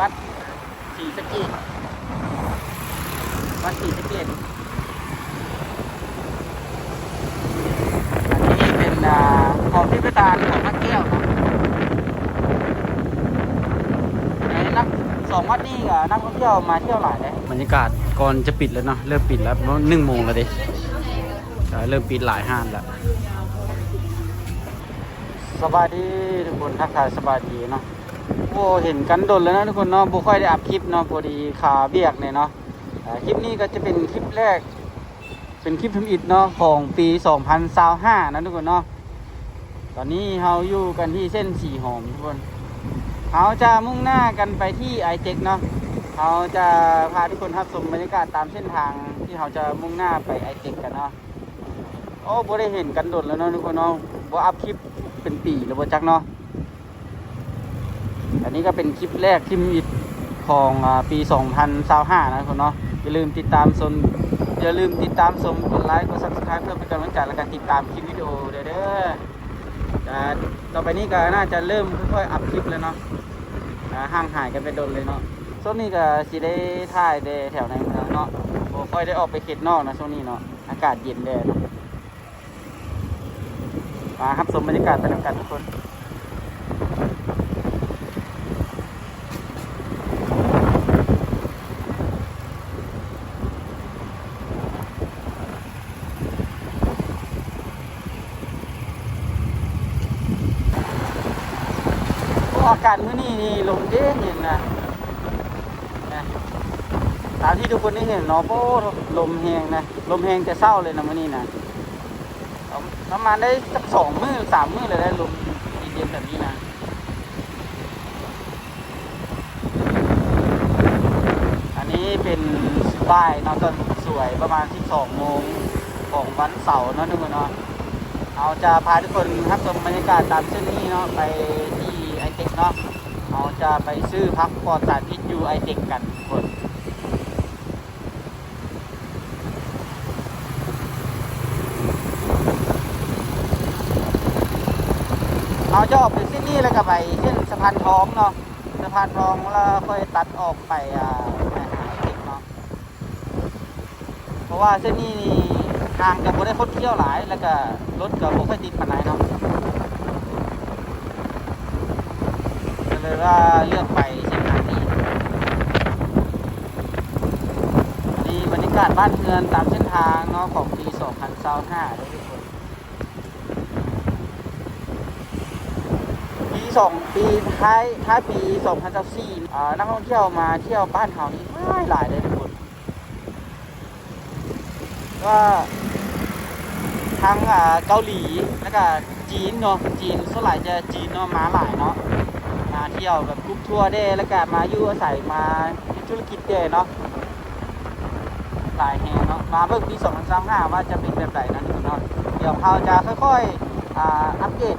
ວັດສີສະເກດ ວັດສີສະເກດ. ອັນນີ້ເປັນ ອ່າ ຂອງທິດປະທານຂອງພະແກ້ວເນາະ. ໃນນັກ ສອງວັດນີ້ກໍນັກທ່ອງທ່ຽວມາທ່ຽວຫຼາຍເດ້. ບັນຍາກາດກ່ອນຈະປິດແລ້ວເນາະ, ເລີ່ມປິດແລ້ວ ໜຶ່ງໂມງແລ້ວເດ້. ເລີ່ມປິດຫຼາຍຮ້ານແລ້ວ. ສະບາຍດີທຸກຄົນ, ທັກທາຍສະບາຍດີເນາະ. ໂອ້ ເຫັນກັນດົນແລ້ວເນາະທຸກຄົນເນາະ, ບໍ່ຄ່ອຍໄດ້ອັບຄລິບເນາະ, ພໍດີຄາວຽກແດ່ເນາະ. ເອີ ຄລິບນີ້ກໍຈະເປັນຄລິບແລກ ເປັນຄລິບທຳອິດເນາະ ຂອງປີສອງພັນຊາວຫ້ານະທຸກຄົນເນາະ. ຕອນນີ້ເຮົາຢູ່ກັນທີ່ເສັ້ນສີຫອມທຸກຄົນ, ເຮົາຈະມຸ່ງໜ້າກັນໄປທີ່ໄອເຕັກເນາະ. ເຮົາຈະພາທຸກຄົນຮັບຊົມບັນຍາກາດຕາມເສັ້ນທາງທີ່ເຮົາຈະມຸ່ງໜ້າໄປໄອເຕັກກັນເນາະ. ໂອ້ ບໍ່ໄດ້ເຫັນກັນດົນແລ້ວເນາະທຸກຄົນເນາະ, ບໍ່ອັບຄລິບເປັນປີແລ້ວບໍ່ຈັກເນາະ. ອັນນີ້ກໍເປັນຄລິບແລກ ຄລິບທຳອິດຂອງ ອາ ປີສອງພັນຊາວຫ້ານະທຸກຄົນເນາະ. ຢ່າລືມຕິດຕາມຊົມ ຢ່າລືມຕິດຕາມຊົມ ກົດໄລ ກົດ Subscribe ເພື່ອເປັນກຳລັງໃຈ ແລະ ການຕິດຕາມຄລິບວິດີໂອເດີ. ອາ ຕໍ່ໄປນີ້ກໍໜ້າຈະເລີ່ມຄ່ອຍໆອັບຄລິບແລ້ວເນາະ, ອາ ຫ່າງຫາຍກັນໄປດົນເລີຍເນາະ. ຊ່ວງນີ້ກໍຊິໄດ້ຖ່າຍແຕ່ແຖວໃນເມືອງເນາະ, ບໍ່ຄ່ອຍໄດ້ອອກໄປເຂດນອກນະຊ່ວງນີ້ເນາະ, ອາກາດເຢັນແດ່ເນາະ. ມາຮັບຊົມບັນຍາກາດໄປນຳກັນທຸກຄົນ. ໂອ້ ອາກາດມື້ນີ້ນີ້ລົມເຢັນໆນະ, ນະ ຕາມທີ່ທຸກຄົນໄດ້ເຫັນເນາະ. ໂອ້ ລົມແຮງນະ, ລົມແຮງແຕ່ເຊົ້າເລີຍນະມື້ນີ້ນະ. ປະມານໄດ້ຈັກສອງມື້ສາມມື້ແລ້ວ ໄດ້ລົມເຢັນໆແບບນີ້ນະ. ອັນນີ້ເປັນບ່າຍເນາະ, ຕອນສວຍປະມານສິບສອງໂມງຂອງວັນເສົາເນາະທຸກຄົນເນາະ. ເຮົາຈະພາທຸກຄົນຮັບຊົມບັນຍາກາດຕາມເສັ້ນນີ້ເນາະ, ໄປທີ່ໄອເຕັກເນາະ. ເຮົາຈະໄປຊື້ຜັກປອດສານພິດຢູ່ໄອເຕັກກັນທຸກຄົນ. ເຮົາຈະອອກໄປເສັ້ນນີ້ ແລ້ວກໍໄປເສັ້ນສະພານທອງເນາະ, ສະພານທອງ ແລ້ວຄ່ອຍຕັດອອກໄປ ອ່າ ໄປຫາເອເຕັກເນາະ. ເພາະວ່າເສັ້ນນີ້ນີ້ ທາງກໍບໍ່ໄດ້ຄົດຄ້ຽວຫຼາຍ ແລ້ວກໍລົດກໍບໍ່ຄ່ອຍຕິດປານໃດເນາະ. ກໍເລີຍວ່າເລືອກໄປເສັ້ນທາງນີ້. ນີ້ບັນຍາກາດບ້ານເຮືອນຕາມເສັ້ນທາງເນາະ ຂອງປີສອງພັນຊາວຫ້າເດີທຸກຄົນ. ປີສອງ ປີທ້າຍ ທ້າຍປີສອງພັນຊາວສີ່ ອ່າ ນັກທ່ອງທ່ຽວມາທ່ຽວບ້ານເຮົານີ້ຫຼາຍໆເດີທຸກຄົນ. ວ່າທັງ ອ່າ ເກົາຫຼີ ແລ້ວກະຈີນເນາະ, ຈີນ ສ່ວນຫຼາຍຈະຈີນເນາະ ມາຫຼາຍເນາະ, ມາທ່ຽວແບບກຸ່ມທົວເດ້ ແລ້ວກະມາຢູ່ອາໄສ ມາເຮັດທຸລະກິດເດ້ເນາະ, ຫຼາຍແຮງເນາະ. ມາເບິ່ງປີສອງພັນຊາວຫ້າວ່າຈະເປັນແບບໃດເນາະທຸກຄົນເນາະ. ດຽວເຮົາຈະຄ່ອຍໆ ອ່າ ອັບເດດ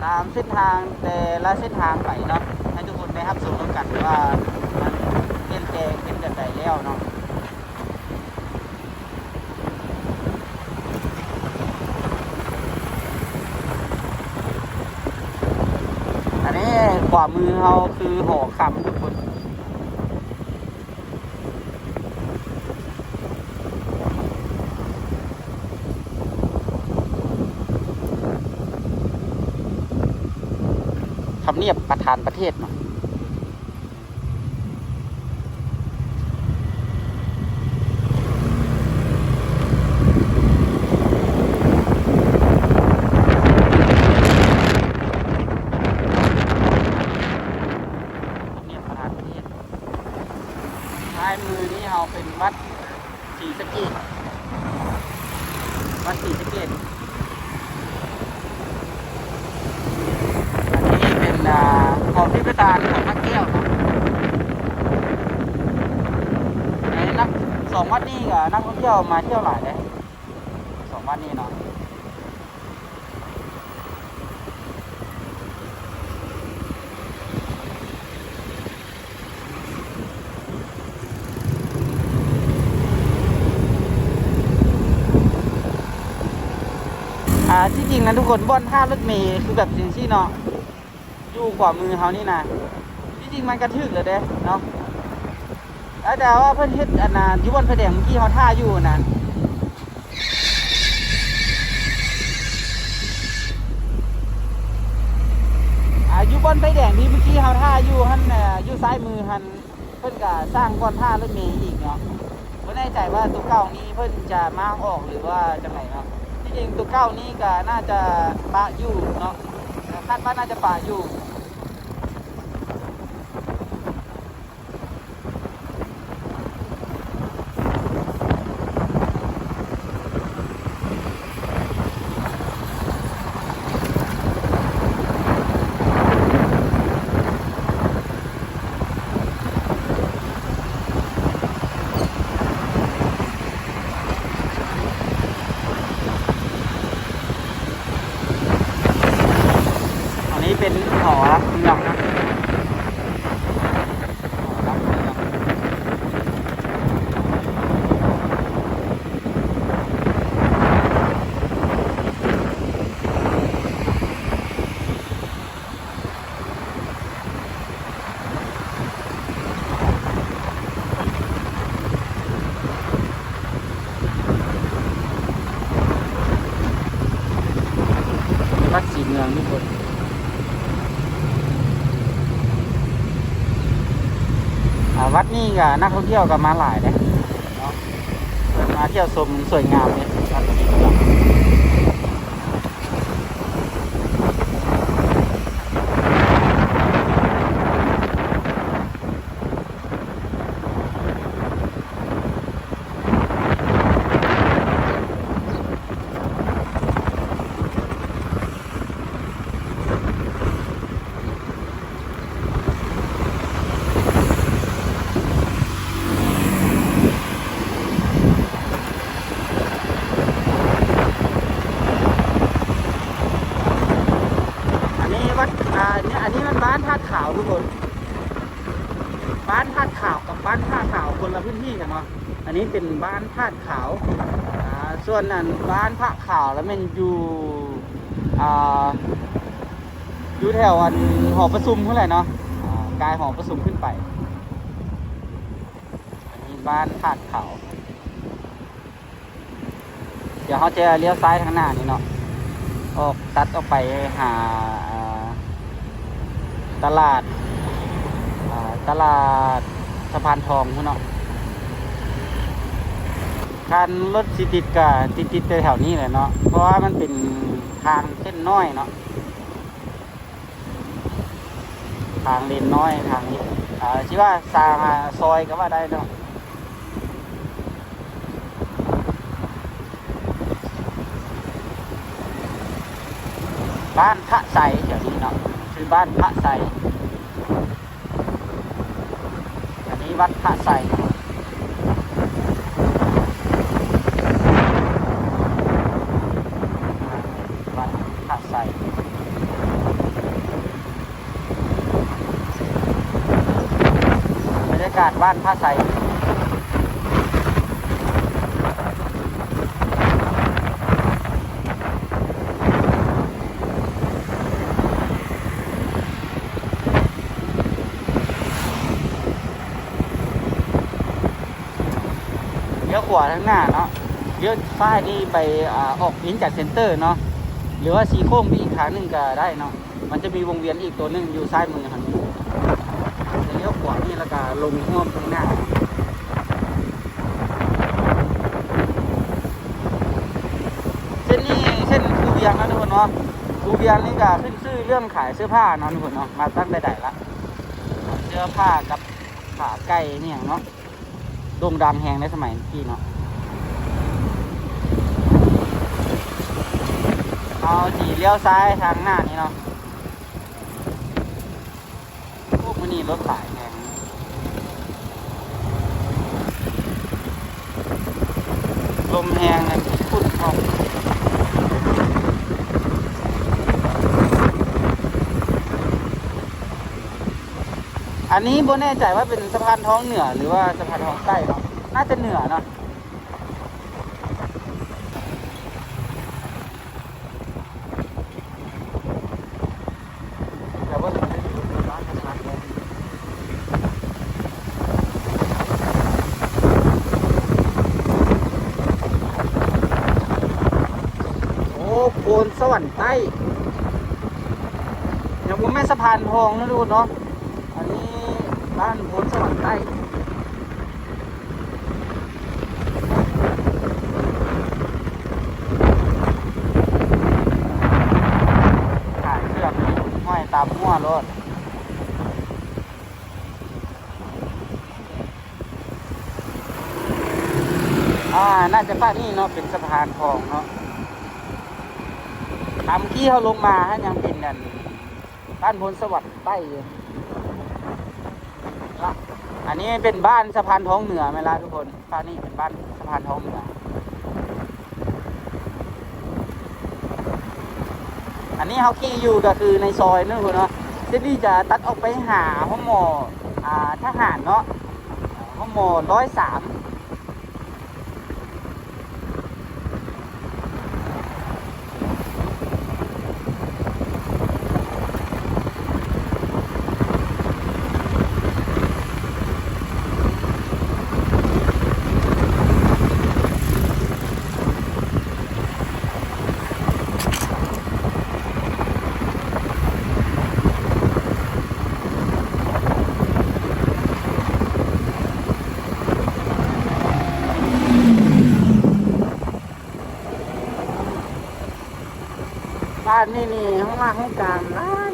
ອ່າ ຕາມເສັ້ນທາງແຕ່ລະເສັ້ນທາງໄປເນາະ, ໃຫ້ທຸກຄົນໄດ້ຮັບຊົມນຳກັນວ່າມັນປ່ຽນແປງເປັນແບບໃດແລ້ວເນາະ. ອັນນີ້ຂວາມືເຮົາຄືຫໍຄຳທຸກຄົນ, ທຳນຽບປະທານປະເທດເນາະ. ທຳນຽບປະທານປະເທດ. ຊ້າຍມືນີ້ເຮົາເປັນວັດ ສີສະເກດ ວັດສີສະເກດ. ອັນນີ້ເປັນ ອ່າ ຂອງທິດປະທານຂອງພະແກ້ວເນາະ. ໃນນັກ ສອງວັດນີ້ກໍນັກທ່ອງທ່ຽວມາທ່ຽວຫຼາຍເດ້ ສອງວັດນີ້ເນາະ. ອ່າ ທີ່ຈິງນະທຸກຄົນ ບ່ອນທ່າລົດເມຄືແບບຈັ່ງຊີ້ເນາະ, ຢູ່ຂວາມືເຮົານີ້ນະ. ທີ່ ຈິງມັນກະຖືກແລ້ວເດ້ເນາະ ແຕ່ວ່າເພິ່ນເຮັດອັນນ່າ ຢູ່ບ່ອນໄຟແດງເມື່ອກີ້ເຮົາຖ້າຢູ່ນະ ອ່າ ຢູ່ບ່ອນໄຟແດງທີ່ເມື່ອກີ້ເຮົາຖ້າຢູ່ຫັ້ນ ເອີ ຢູ່ຊ້າຍມືຫັ້ນ ເພິ່ນກະສ້າງບ່ອນຖ້າລົດເມອີກເນາະ. ບໍ່ແນ່ໃຈວ່າໂຕເກົ່ານີ້ເພິ່ນຈະມ້າງອອກ ຫຼືວ່າຈັ່ງໃດເນາະ. ທີ່ຈິງໂຕເກົ່ານີ້ກະໜ້າຈະປະຢູ່ເນາະ ຄາດວ່າໜ້າຈະປະຢູ່. ອັນນີ້ເປັນຫໍຮັບເມືອງນະ ຫໍຮັບເມືອງ. ວັດສີເມືອງທຸກຄົນ ອ່າ ວັດນີ້ກະນັກທ່ອງທ່ຽວກະມາຫຼາຍເດ້ເນາະ ເພິ່ນມາທ່ຽວຊົມສວຍງາມເດ້ ວັດສີເມືອງ. ອັນນີ້ວັດ ອ່າ ອັນນີ້ມັນບ້ານທາດຂາວທຸກຄົນ ບ້ານທາດຂາວກັບບ້ານຜາຂາວຄົນລະພື້ນທີ່ກັນເນາະ. ອັນນີ້ເປັນບ້ານທາດຂາວ ອ່າ ສ່ວນອັນບ້ານຜາຂາວລະແມ່ນຢູ່ ອ່າ ຢູ່ແຖວອັນຫໍປະຊຸມພຸ້ນແຫຼະເນາະ ອ່າ ກາຍຫໍປະຊຸມຂຶ້ນໄປ. ອັນນີ້ບ້ານທາດຂາວ. ດຽວເຮົາຈະລ້ຽວຊ້າຍທາງໜ້ານີ້ເນາະ ອອກ ຕັດອອກໄປຫາ ເອີ ຕະຫຼາດ ເອີ ຕະຫຼາດສະພານທອງພຸ້ນເນາະ. ຄັນລົດຊິຕິດກະຕິດໆແຖວໆນີ້ແຫຼະເນາະ ເພາະວ່າມັນເປັນທາງເສັ້ນນ້ອຍເນາະ. ທາງເລນນ້ອຍ ທາງ ເອີ ຊິວ່າສາງ ອາ ຊອຍກະວ່າໄດ້ເນາະ. ບ້ານພະໄຊ ແຖວນີ້ເນາະ ຊື່ບ້ານພະໄຊ. ອັນນີ້ວັດພະໄຊ ວັດພະໄຊ ບັນຍາກາດບ້ານພະໄຊ. ລ້ຽວຂວາທາງໜ້າເນາະ ລ້ຽວຊ້າຍນີ້ໄປ ອາ ອອກວຽງຈັນເຊັນເຕີເນາະ ຫຼືວ່າສີ່ໂຄ້ງໄປອີກທາງໜຶ່ງກະໄດ້ເນາະ. ມັນຈະມີວົງວຽນອີກໂຕໜຶ່ງຢູ່ຊ້າຍມືຫັ້ນ ຈະລ້ຽວຂວານີ້ແລ້ວກະລົງຮອບຂ້າງໜ້າ. ເສັ້ນນີ້ເສັ້ນພູວຽງເນາະທຸກຄົນເນາະ ພູວຽງນີ້ກະຂຶ້ນຊື່ເລື່ອງຂາຍເສື້ອຜ້າເນາະທຸກຄົນເນາະ ມາຕັ້ງແຕ່ໃດລະ ເສື້ອຜ້າກັບຂາໄກ່ອີ່ຫຍັງເນາະ ໂດ່ງດັງແຮງໃນສະໄໝກີ້ເນາະ. ເຮົາຊິລ້ຽວຊ້າຍທາງໜ້ານີ້ເນາະ. ໂອ້ ມື້ນີ້ລົດຫຼາຍແຮງ ລົມແຮງ ຝຸ່ນພ້ອມ. ອັນນີ້ບໍ່ແນ່ໃຈວ່າເປັນສະພານທອງເໜືອ ຫຼືວ່າສະພານທອງໃຕ້ເນາະ ໜ້າຈະເໜືອເນາະ. ແຕ່ວ່າ ເປັນຮ້ານຂະໜາດໃຫຍ່. ໂພນສະຫວັນໃຕ້ ຍັງບໍ່ແມ່ນສະພານທອງເນາະທຸກຄົນເນາະ. ອັນນີ້ບ້ານໂພນສະຫວັນໃຕ້. ຂາຍເຄື່ອງຫ້ອຍຕາມຫົວໂລດ. ອ່າ ໜ້າຈະປາກນີ້ເນາະ ເປັນສະພານທອງເນາະ. ຕາມທີ່ເຮົາລົງມາຫັ້ນຍັງເປັນອັນ ບ້ານໂພນສະຫວັນໃຕ້ຢູ່. ລະ ອັນນີ້ເປັນບ້ານສະພານທອງເໜືອແມ່ນລະທຸກຄົນ. ພາກນີ້ເປັນບ້ານສະພານທອງເໜືອ. ອັນນີ້ເຮົາຂີ່ຢູ່ກໍຄືໃນຊອຍນັ້ນພຸ້ນເນາະ. ເສັ້ນນີ້ຈະຕັດອອກໄປຫາໂຮງໝໍ ອ່າ ທະຫານເນາະ ໂຮງໝໍຮ້ອຍສາມ. ບ້ານນີ້ນີ້ ຫ້ອງລາກຫ້ອງການຫຼາຍ.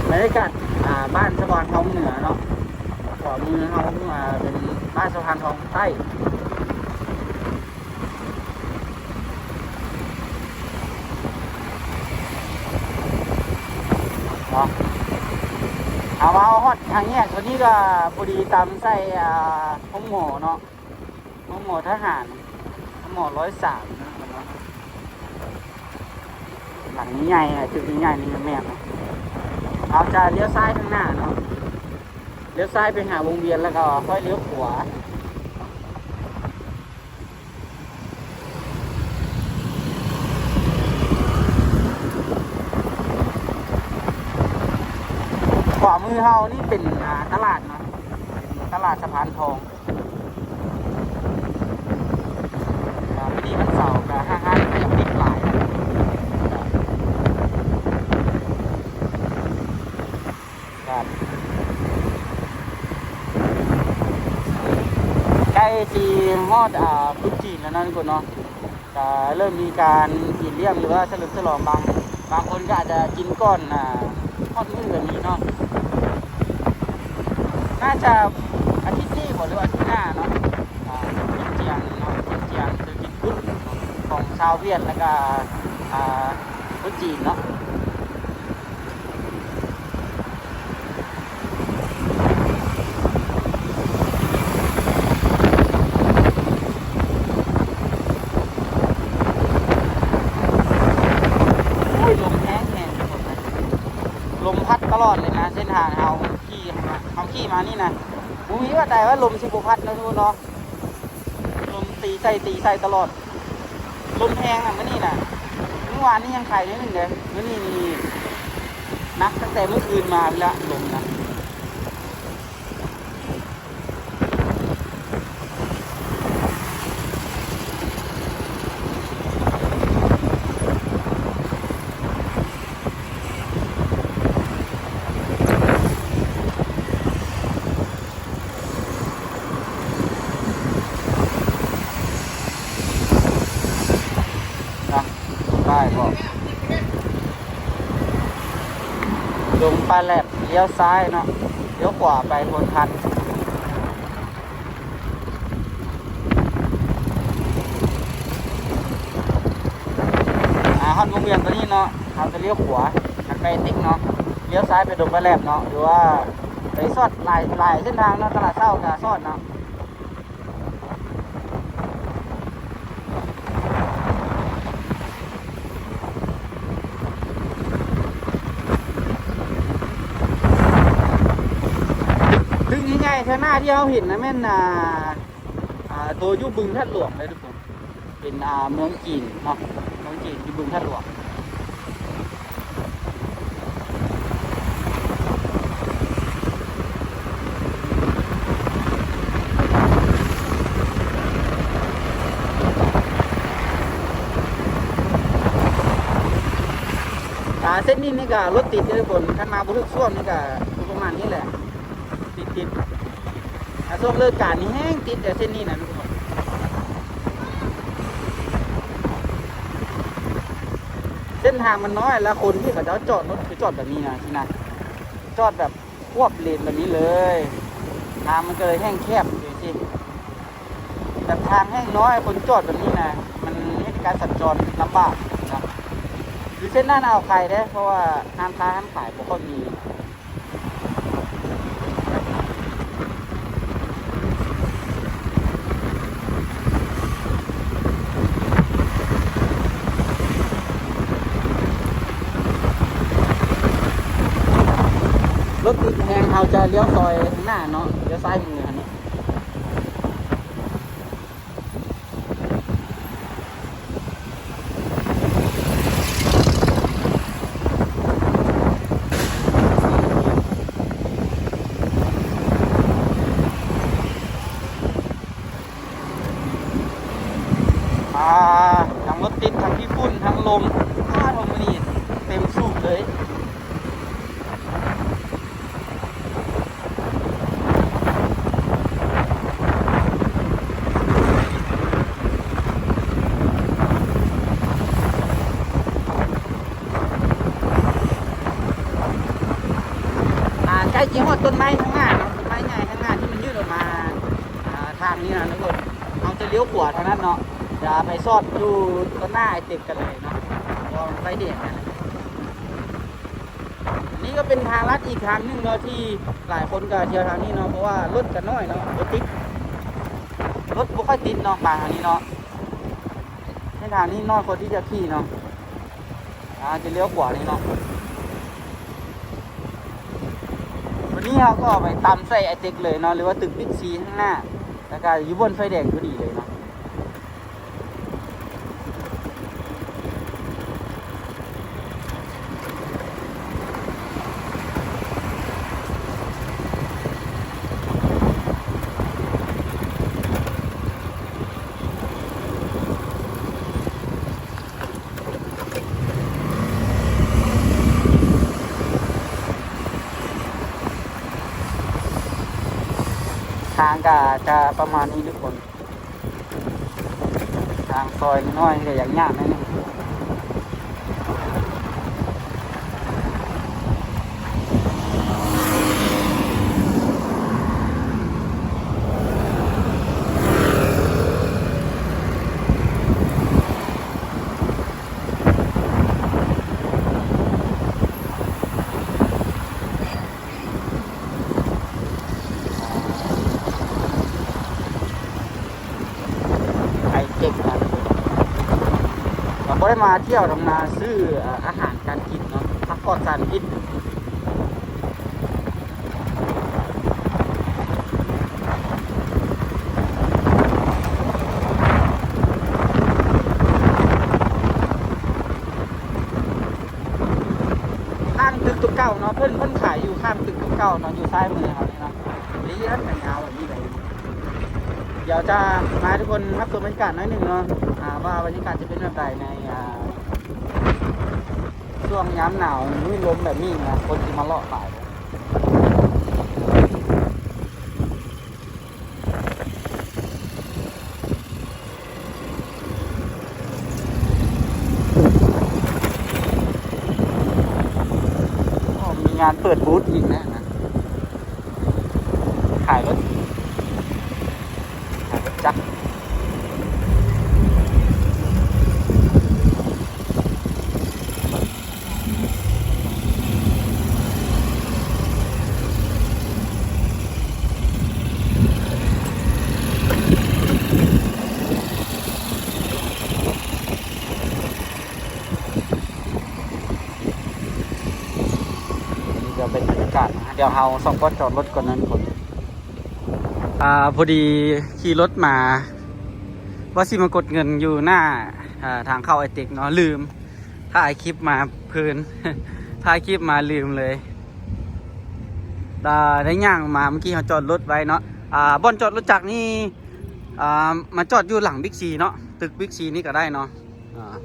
ບັນຍາກາດ ອ່າ ບ້ານສະຫວັນທອງເໜືອເນາະ. ຂວາມືເຮົາ ອ່າ ເປັນບ້ານສະຫວັນທອງໃຕ້. ເນາະ ເອົາ ມາຮອດທາງແຍກຕົວນີ້ກໍພໍດີຕາມໃສ່ ອ່າ ໂຮງໝໍເນາະ ໂຮງໝໍທະຫານ ໂຮງໝໍຮ້ອຍສາມເນາະ. ຫຼັງໃຫຍ່ໆ ຕຶກໃຫຍ່ໆນີ້ແມ່ນເນາະ. ເຮົາຈະລ້ຽວຊ້າຍທາງໜ້າເນາະ ລ້ຽວຊ້າຍໄປຫາວົງວຽນ ແລ້ວກໍຄ່ອຍລ້ຽວຂວາ. ຂວາມືເຮົານີ້ເປັນ ອ່າ ຕະຫຼາດເນາະ ຕະຫຼາດສະພານທອງ. ອ່າ ມື້ນີ້ວັນເສົາກໍຫ້າງຮ້ານກໍຍັງປິດຫຼາຍ. ໃກ້ຊິຮອດ ອ່າ ຕຸດຈີນແລ້ວເນາະທຸກຄົນເນາະ ກະເລີ່ມມີການກິນລ້ຽງ ຫຼືວ່າສະເຫຼີມສະຫຼອງ ບາງ ບາງຄົນກໍອາດຈະກິນກ່ອນ ອ່າ ຮອດມື້ກໍມີເນາະ. ໜ້າຈະອາທິດນີ້ບໍ ຫຼືອາທິດໜ້າເນາະ ອ່າ ກິນຈຽງເນາະ ກິນຈຽງ ຄືກິນພຸດຂອງຊາວຫວຽດ ແລ້ວກໍ ອ່າ ຄົນຈີນເນາະ. ໂອ້ຍ ລົມແຮງໆ ທຸກຄົນນະ ລົມພັດຕະຫຼອດເລີຍນະ. ເສັ້ນທາງເຮົາຂີ່ ເຮົາຂີ່ມານີ້ນະ ບໍ່ມີວ່າໃດວ່າລົມຊິບໍ່ພັດເນາະ ທຸກຄົນເນາະ. ລົມຕີໃສ່ ຕີໃສ່ຕະຫຼອດ ລົມແຮງນະມື້ນີ້ນະ. ມື້ວານນີ້ຍັງໄຄໜ້ອຍໜຶ່ງເດ້ ມື້ນີ້ນີ້ໜັກຕັ້ງແຕ່ມື້ຄືນມາພຸ້ນລະ ລົມນະ. ນະ ປ້າຍບອກ ດົງປາແລັດ ລ້ຽວຊ້າຍເນາະ ລ້ຽວຂວາໄປໂພນພັດ. ອ່າ ຮອດວົງວຽນຕົວນີ້ເນາະ ເຮົາຈະລ້ຽວຂວາ ທາງໄກຕິກເນາະ ລ້ຽວຊ້າຍໄປດົງປາແລັດເນາະ ຫຼືວ່າໄປຊອດຫຼາຍ ຫຼາຍເສັ້ນທາງເນາະ ຕະຫຼາດເຊົ້າກະຊອດເນາະ. ຕຶກໃຫຍ່ໆ ທາງໜ້າທີ່ເຮົາເຫັນນະແມ່ນ ອ່າ ອ່າ ໂຕຢູ່ບຶງທາດຫຼວງເດ້ທຸກຄົນ ເປັນ ອ່າ ເມືອງຈີນເນາະ ເມືອງຈີນຢູ່ບຶງທາດຫຼວງ. ເສັ້ນນີ້ນີ້ກະລົດຕິດເດ້ທຸກຄົນ ຄັນມາບໍ່ຖືກຊ່ວງນີ້ກະຢູ່ປະມານນີ້ແຫຼະ ຕິດໆ ອາ ຊ່ວງເລີກການນີ້ແຮງຕິດແຕ່ເສັ້ນນີ້ນະທຸກຄົນ. ເສັ້ນທາງມັນນ້ອຍ ແລ້ວຄົນທີ່ເຂົາເຈົ້າຈອດລົດຄືຈອດແບບນີ້ນະ ຊີ້ນະ ຈອດແບບຄວບເລນແບບນີ້ເລີຍ ທາງມັນກໍເລີຍແຫ້ງແຄບຈັ່ງຊີ້. ແບບທາງແຫ້ງນ້ອຍ ຄົນຈອດແບບນີ້ນະ ມັນເຮັດໃຫ້ການສັນຈອນລຳບາກເນາະ. ຢູ່ເສັ້ນນັ້ນອ່າວໄຄເດ້ ເພາະວ່າຮ້ານຄ້າຮ້ານຂາຍບໍ່ຄ່ອຍມີ. ລົດຕິດແຮງ ເຮົາຈະລ້ຽວຊອຍທາງໜ້າເນາະ ລ້ຽວຊ້າຍມືຫັ້ນເນາະ. ອ່າ ທັງລົດຕິດ ທັງຂີ້ຝຸ່ນ ທັງລົມ ອ້າ ໂທ້ ມື້ນີ້ເຕັມສູບເລີຍ. ອ່າ ໃກ້ຊິຮອດຕົ້ນໄມ້ທາງໜ້າເນາະ ຕົ້ນໄມ້ໃຫຍ່ທາງໜ້າທີ່ມັນຍື່ນອອກມາ ອ່າ ທາງນີ້ນະທຸກຄົນ. ເຮົາຈະລ້ຽວຂວາເທົ່ານັ້ນເນາະ ຈະໄປຊອດຢູ່ຕໍ່ໜ້າໄອເຕັກກັນເລີຍເນາະ ເພາະວ່າມັນໄຟແດງນະ. ນີ້ກໍເປັນທາງລັດອີກທາງໜຶ່ງເນາະ ທີ່ຫຼາຍຄົນກໍທ່ຽວທາງນີ້ເນາະ ເພາະວ່າລົດກໍນ້ອຍເນາະ ລົດຕິດ ລົດບໍ່ຄ່ອຍຕິດເນາະ ມາທາງນີ້ເນາະ. ເສັ້ນທາງນີ້ນ້ອຍຄົນທີ່ຈະຂີ່ເນາະ ອາ ຈະລ້ຽວຂວານີ້ເນາະ. ວັນນີ້ເຮົາກໍໄປຕຳໃສ່ໄອເຕັກເລີຍເນາະ ຫຼືວ່າຕຶກບິກຊີຂ້າງໜ້າ ແລ້ວກໍຢູ່ບ່ອນໄຟແດງພໍດີເລີຍເນາະ. ທາງກໍຈະປະມານນີ້ທຸກຄົນ. ທາງຊອຍນ້ອຍໆ ກໍຢາກຍາກໜ້ອຍໜຶ່ງ. ໄອເຕັກນະ ເຮົາບໍ່ໄດ້ມາທ່ຽວ ຕ້ອງມາຊື້ ເອີ ອາຫານການກິນເນາະ ຜັກປອດສານພິດ. ຂ້າງຕຶກຕົວເກົ່າເນາະ ເພິ່ນ ເພິ່ນຂາຍຢູ່ຂ້າງຕຶກຕົວເກົ່າເນາະ ຢູ່ຊ້າຍມືເຮົານີ້ເນາະ. ລີ້ນຍາວແບບນີ້ເລີຍ. ດຽວຈະມາໃຫ້ທຸກຄົນຮັບຊົມບັນຍາກາດໜ້ອຍໜຶ່ງເນາະ ອ່າ ວ່າບັນຍາກາດຈະເປັນແບບໃດໃນ ອ່າ ຊ່ວງຍາມໜາວ ມີລົມແບບນີ້ນະ ຄົນຊິມາເລາະຫຼາຍ. ໂອ້ ມີງານເປີດບູດອີກແລ້ວນະ ຂາຍລົດ ຂາຍລົດຈັກ. ນີ້ກໍເປັນບັນຍາກາດນະ ດຽວເຮົາສອງຄົນຈອດລົດກ່ອນນະທຸກຄົນ. ອ່າ ພໍດີຂີ່ລົດມາ ວ່າຊິມາກົດເງິນຢູ່ໜ້າ ອ່າ ທາງເຂົ້າໄອເຕັກເນາະ ລືມ ຖ່າຍຄລິບມາເພີນ ຖ່າຍຄລິບມາລືມເລີຍ. ໄດ້ ໄດ້ຍ່າງມາ ເມື່ອກີ້ເຮົາຈອດລົດໄວ້ເນາະ ອ່າ ບ່ອນຈອດລົດຈັກນີ້ ອ່າ ມາຈອດຢູ່ຫຼັງບິກຊີເນາະ ຕຶກບິກຊີນີ້ກໍໄດ້ເນາະ. ອ່າ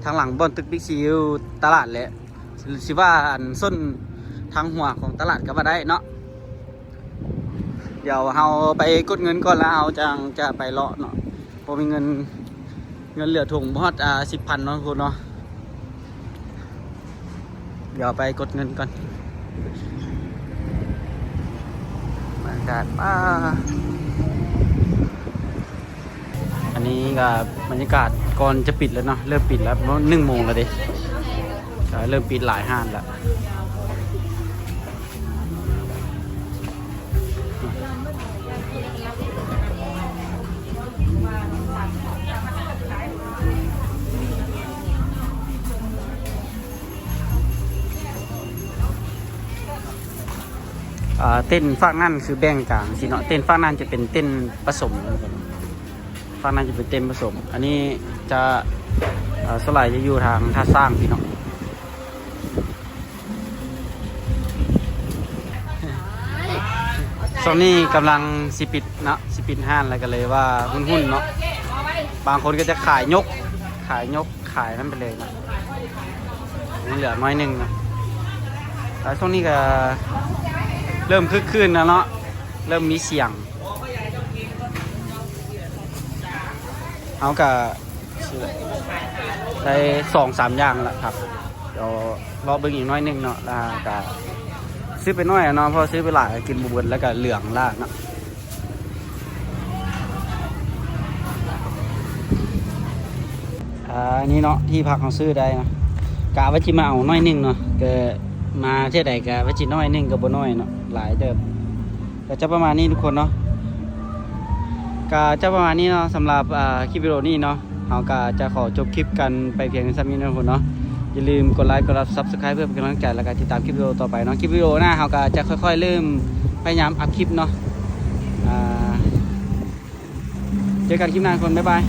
ທາງຫຼັງບ່ອນຕຶກບິກຊີຢູ່ຕະຫຼາດແຫຼະ ຊິວ່າອັນ ໂຊນທາງຫົວຂອງຕະຫຼາດກໍວ່າໄດ້ເນາະ. ດຽວເຮົາໄປກົດເງິນກ່ອນ ແລ້ວເຮົາຈັ່ງຈະໄປເລາະເນາະ. ບໍ່ມີເງິນ ເງິນເຫຼືອຖົງບໍ່ຮອດ ອ່າ ສິບພັນເນາະ ທຸກຄົນເນາະ. ດຽວໄປກົດເງິນກ່ອນ. ບັນຍາກາດ ປາ ອັນນີ້ກໍບັນຍາກາດກ່ອນຈະປິດແລ້ວເນາະ. ເລີ່ມປິດແລ້ວ ໜຶ່ງໂມງແລ້ວເດ້. ກໍເລີ່ມປິດຫຼາຍຮ້ານແລ້ວ. ອ່າ ເຕັນຟາກນັ້ນຄືແບ່ງກາງຊີ້ເນາະ. ເຕັນຟາກນັ້ນຈະເປັນເຕັນປະສົມ ຟາກນັ້ນຈະເປັນເຕັນປະສົມ. ອັນນີ້ຈະ ເອີ ສ່ວນຫຼາຍຈະຢູ່ທາງທ່າຊ້າງພີ້ເນາະ. ຊ່ວງນີ້ກຳລັງຊິປິດເນາະ ຊິປິດຮ້ານ ແລ້ວກໍເລີຍວ່າຮຸ່ນໆເນາະ. ບາງຄົນກໍຈະຂາຍຍົກ ຂາຍຍົກ ຂາຍນັ້ນໄປເລີຍເນາະ. ຍັງເຫຼືອໜ້ອຍໜຶ່ງເນາະ. ແລ້ວຊ່ວງນີ້ກໍເລີ່ມຄຶກຄື້ນແລ້ວເນາະ ເລີ່ມມີສຽງ. ເຮົາກະຊື້ໄດ້ສອງສາມຢ່າງລະຄັບ. ດຽວລໍເບິ່ງອີກໜ້ອຍໜຶ່ງເນາະ. ລະກະຊື້ໄປໜ້ອຍເນາະ ເພາະຊື້ໄປຫຼາຍກິນບໍ່ເບິດ ລະກະເຫຼືອງລະເນາະ. ອ່າ ອັນນີ້ເນາະ ທີ່ພັກເຮົາຊື້ໄດ້ເນາະ. ກະວ່າຊິມາເອົາໜ້ອຍໜຶ່ງເນາະ ກະມາເທື່ອໃດກະວ່າຊິໜ້ອຍໜຶ່ງ ກະບໍ່ໜ້ອຍເນາະ ຫຼາຍເຕີບ. ກະຈະປະມານນີ້ທຸກຄົນເນາະ ກະຈະປະມານນີ້ເນາະ. ສຳລັບ ອ່າ ຄລິບວິດີໂອນີ້ເນາະ ເຮົາກະຈະຂໍຈົບຄລິບກັນໄປພຽງສ່ຳນີ້ເນາະທຸກຄົນເນາະ. ຢ່າລືມກົດໄລ ກົດ Subscribe ເພື່ອເປັນກຳລັງໃຈ ແລ້ວກະຕິດຕາມຄລິບວິດີໂອຕໍ່ໄປເນາະ. ຄລິບວິດີໂອໜ້າເຮົາກະຈະຄ່ອຍໆເລີ່ມພະຍາຍາມອັບຄລິບເນາະ. ອ່າ ເຈີກັນຄລິບໜ້າທຸກຄົນ ບາຍບາຍ.